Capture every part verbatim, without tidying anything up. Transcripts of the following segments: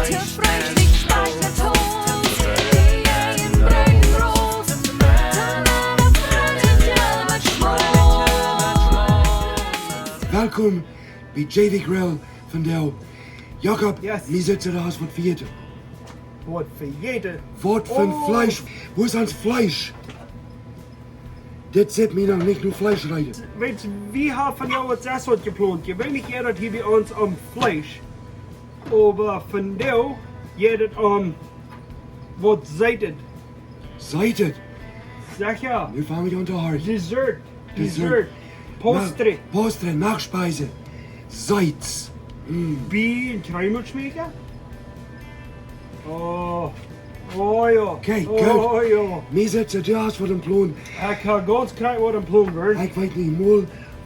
Gespräch, Gespräch mit Hans, die Jäajen brinjen Roos, Tanana, Fröndin, Jelmet, Schmolz. Welkom bie J V Grill vondoag. Jakob, yes. Wie sitten doa, waut fa Ieten? Waut fa Ieten? Waut fa Oh. Fleesch? Wua es ons Fleesch? Dit sitt mie noch nich no Fleesch rein. Weetst, wie haben vondoag waut sest waut jeplont. Jie weeten nich, daut hia bie ons om Fleesch. Oba vondoag jeit et om waut Seetet. Seetet? Secha. Nu fang ekj aun to horchen. Dessert. Dessert. Dessert. Postre. Na, Postre, Nachspeise. Seets. Mm. Bie een Kjreemelschmäakja? Oh. Oh jo. Okay, oh, goot. Jo. Mie sitt soo, du hast waut em Plon. Ekj hab gaunz krakjt waut em Plon, Bernd. Ekj weet nich mol,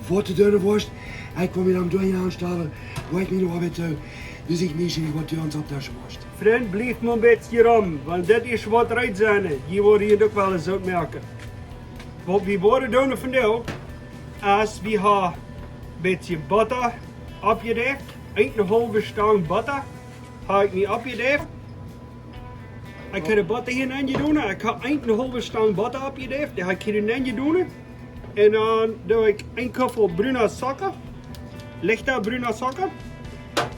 waut du doonen woascht. Ekj well mie dan doa aunstalen, wua ekj mie noch opp weet, äh, wie sikj mie waut du ons opptaschen woascht. Frint, bliew mau een bät hia rom, wan dit es waut reed sent, jie woaren hia uk wel eens waut moaken. Waut wie woaren doonen vondoag, es wie haben een bät Botta oppjedäft, eene haulwe Stang Botta hab ekj mie oppjedäft. Ekj hab de Botta hia nenjedonen. Ekj hab eene haulwe Stang Botta oppjedäft. Dee hab ekj hia nenjedonen. Un dan doo ekj een Kuffel bruna Zocka. Lichta bruna Zocka.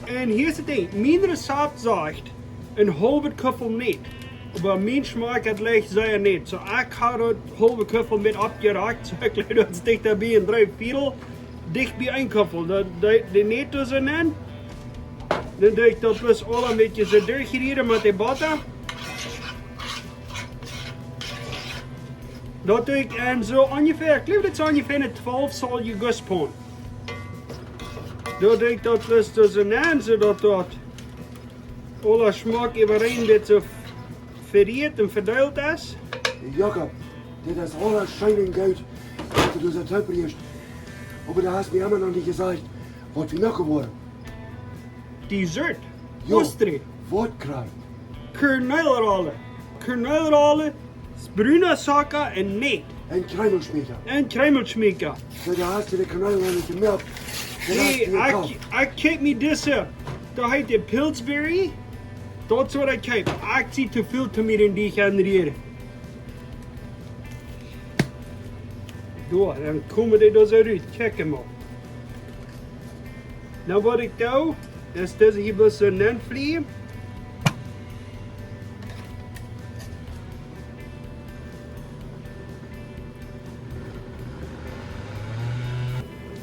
Un hia es daut Dinkj. Mien Rezept sajcht een haulwe Kuffel Nät. Oba mie schmakjt daut leicht sea nät. Soo, ekj hab daut haulwe Kuffel met oppjerakt. Soo, ekj jleew daut es dicht bie een dree Vieedel. Dicht bie een Kuffel. De, de, de Nät doa soo nenn. Dan doo ekj daut bloos aula een bät soo derchrieren met de Botta. Daut doo ekj en soo onjefäa, ekj jleew daut es onjefäa een twalf Zoll Gusspaun. Dan doo ekj daut bloos doa soo nenn, soo daut daut aula schmock äwareen dit soo verieet un vedeelt es. Jakob, dit es aules scheen un goot, waut du doa soo toopbrichst. Oba du hast mie emma noch nich jesajcht, waut wie noch woaren. Dessert. Jo, Postre. Waut kjrieen? Kornelrolle. Kornelrolle, bruna Zocka un Nät. Un Kjreemelschmäakja. Un Kjreemelschmäakja. Soo, du hast de Kornelrolle jemoakt. Du hast Nee, dee ekj, jekoft. Ekj kjikj mie dise, daut heet de Pillsbury. Daut es waut ekj kjikj. Ekj sie too väl to mie en dee aunrieren. Doa, dan komen dee doa soo rut. Kjikj mol. Nu waut ekj doo, es dise hia bloos soo nenflieen.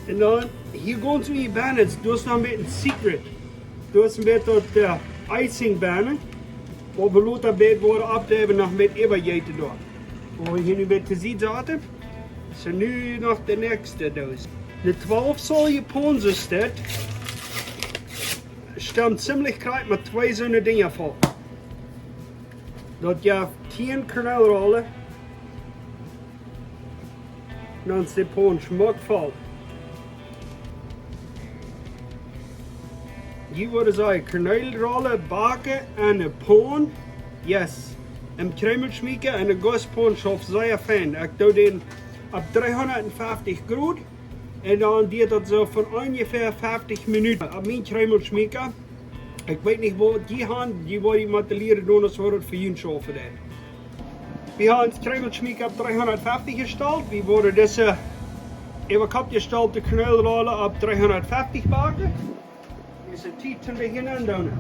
Un dan hia gaunz en de Benne, daut es dan een bät een secret. Daut es een bät daut, äh, icing benne. Waut wie lota bät woaren oppdeiwen, noch met äwajäten doa. Woa wie hia nu met de Sied saten. Soo, nu noch de näakjste Doos. De twalf Zoll Japansche Staut stemt ziemlich krakjt met twee soone Dinja voll. Daut jeft tieen Kornelrolle. Dan es de Paun schmock voll. Jie wudden sajen, Kornelrolle backen en de Paun. Yes. Em Kjreemelschmäakja en de Gusspaun schauft sea fein. Ekj doo dän opp dreehundatfeftich Grod. Un dan diet daut soo fa onjefäa feftich Minuten. Opp mien Kjreemelschmäakja. Ekj weet nich waut jie haben, jie woaren mie lieren doonen aus waut fa junt schaufen deit. Wie haben ons Kjreemelschmäakja opp dreehundatfeftich jestalt. Wie woaren dise äwakoppjestalde Kornelrolle opp dreehundatfeftich backen. Es de Tiet toom de hia aundoonen.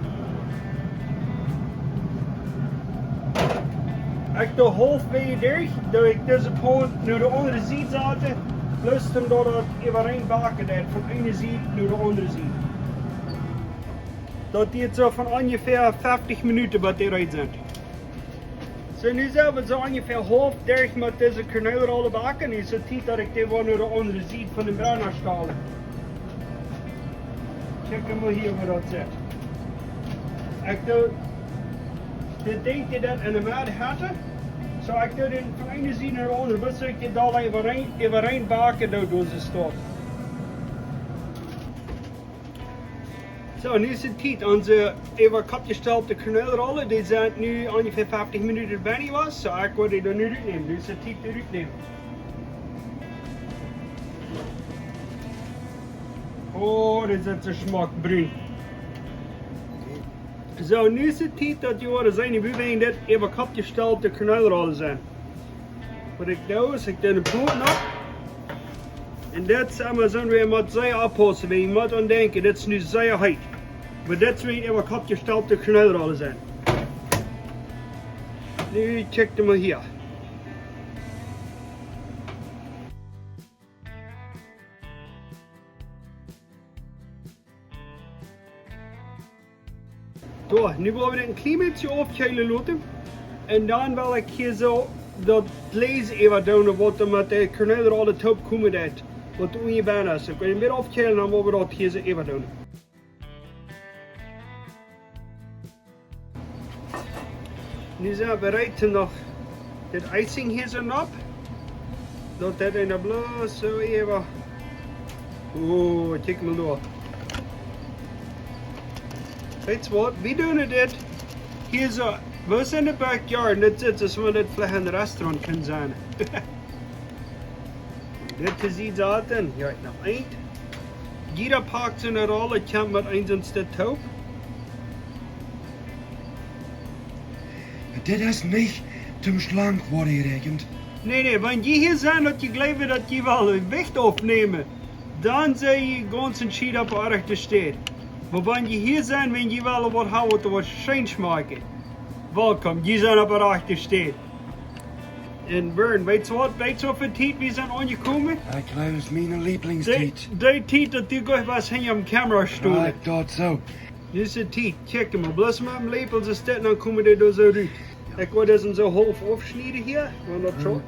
Ekj doo haulfwäaj derch, doo ekj dise Paun no de aundre Sied saten, bloos om daut daut äwareen backen deit, von eene Sied no de aundre Sied. Daut diet soo fa onjefäa feftich Minuten, waut dee reed sent. Soo, nu sent wie soo onjefäa haulf derch met dise Kornelrolle backen. Nu es et Tiet daut ekj dee woa no de aundre Sied von dän Brenna stalen. Kjikj mol hia, woo daut sitt. Ekj doo dit Dinkj, dee daut en de Med haten. Soo, ekj doo dän von eene Sied no de aundre, bat ekj dee doa äwareen, äwareen backen doo, doo see steit. Soo, nu es et Tiet, onse äwakoppjestalde Kornelrolle, dee sent nu onjefäa feftich Minuten benne jewast. Soo, ekj woa dee dan nu rutnämen. Nu es et Tiet, dee rutnämen. Oh, dee sent soo schmock brun. Soo, nu es de Tiet daut jie woaren seenen, woo wie dit äwa Kopp jestalpte Korneelrollen sent. Waut ekj doo es, ekj doo de Poten opp. Un dit es emma soo, wie motten sea oppaussen, wie motten aun denkjen, dit es nu sea heet. Oba dit es woo äwa Kopp jestalpte Korneelrollen sent. Nu kjikj mol hia. Soo, nu woa wie dit een kjlien bät aufkjeelen loten. Un dan well ekj hia soo daut Jlääs äwa doonen, waut doa met de Korneelrollen toop komen deit. Waut doa unjen bennen es. Ekj well daut een bät aufkjeelen, dan woa wie daut hia soo äwa doonen. Nu sent wie reed om noch dit Icing hia soo opp. Daut deit eena bloos soo äwa. Oh, kjikj mol doa. Weetst waut? Wie doonen dit hia soo. Wie sent enne backyard. Dit sitt soo aus wan dit veleicht een restaurant kunn sennen. Dit es de Sied saten. Hia noch eent. Jieda pakt siene Roll, kjemt met eent un steit toop. Dit es nich toom schlank woaren jeräakjent. Nä, nä, wan jie hia sent daut jie jleewen daut jie wellen Jewicht oppnämen, dan sie jie gaunz entschieden opp de rajchte Städ. Oba wan jie hia sent, wan jie wellen waut haben, waut waut scheen schmakjt, welkom, jie sent opp de rajchte Städ. Un Vern, weetst waut? Weetst waut fa Tiet wie sent aunjekomen? Ekj jleew, daut es miene Lieblingstiet. Dee, dee Tiet daut du goanich waut hinja de Kamera stonen. Ekj docht soo. Nu es de Tiet. Kjikj mol, bloos met een Läpel soo steit, dan komen dee doa soo rut. Ekj woa dit soo haulf aufschnieden hia, wan daut soo.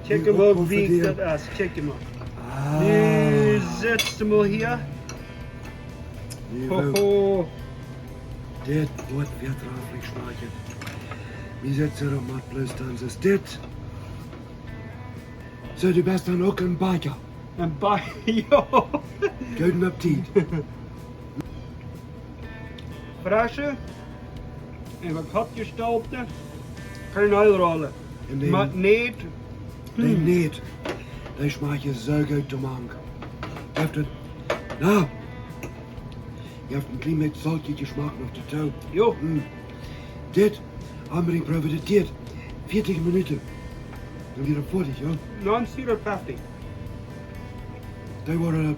Kjikj mol woo weekj daut es. Kjikj mol. Ah. Nu sitt et mol hia. Ho, ho. Dit woat wada rajcht schmakjen. Wie setten daut mol bloos dan soo steit. Soo, du best dan uk een Bäakja. Een Bäakja, jo. Gooden Appetit. Fresche, äwa Kopp jestalpte Korneelrollen. Un dee, met Nät. Dee Nät. Dee schmakjen soo goot toop mank. Jeft et, na, jeft een kjlien bät soltje Jeschmak noch doatoo. Jo. Mm. Dit, Amri, proow daut hia. Vieetich Minuten. Dan wia et foadich, jo? Dan es et foadich. Dee woaren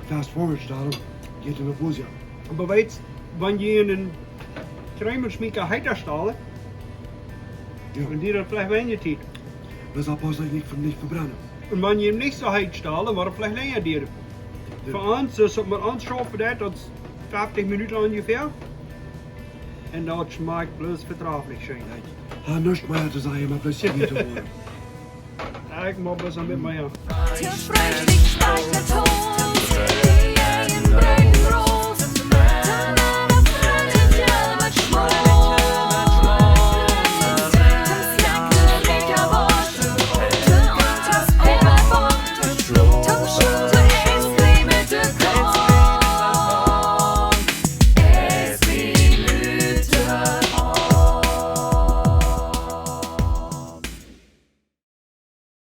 fast forward stalen. Jeit en de Pause. Oba weetst, wan jie en een Kjreemelschmäakja heeta stalen, jo, dan diet daut veleicht weinja Tiet. Daut es oppaussen daut nich, nich vebrennen. Un wan jie nich soo heet stalen, woat et veleicht lenja dieren. Jo. Fa ons, soo aus et met ons schaufen deit, daut es fieftich Minuten onjefäa. Un daut schmakjt bloos vedrajlich scheen. Jo. Ha, nuscht mea to sajen, mau bloos hia to woaren. Jo, ekj mach bloos een bät mea. Too fresh to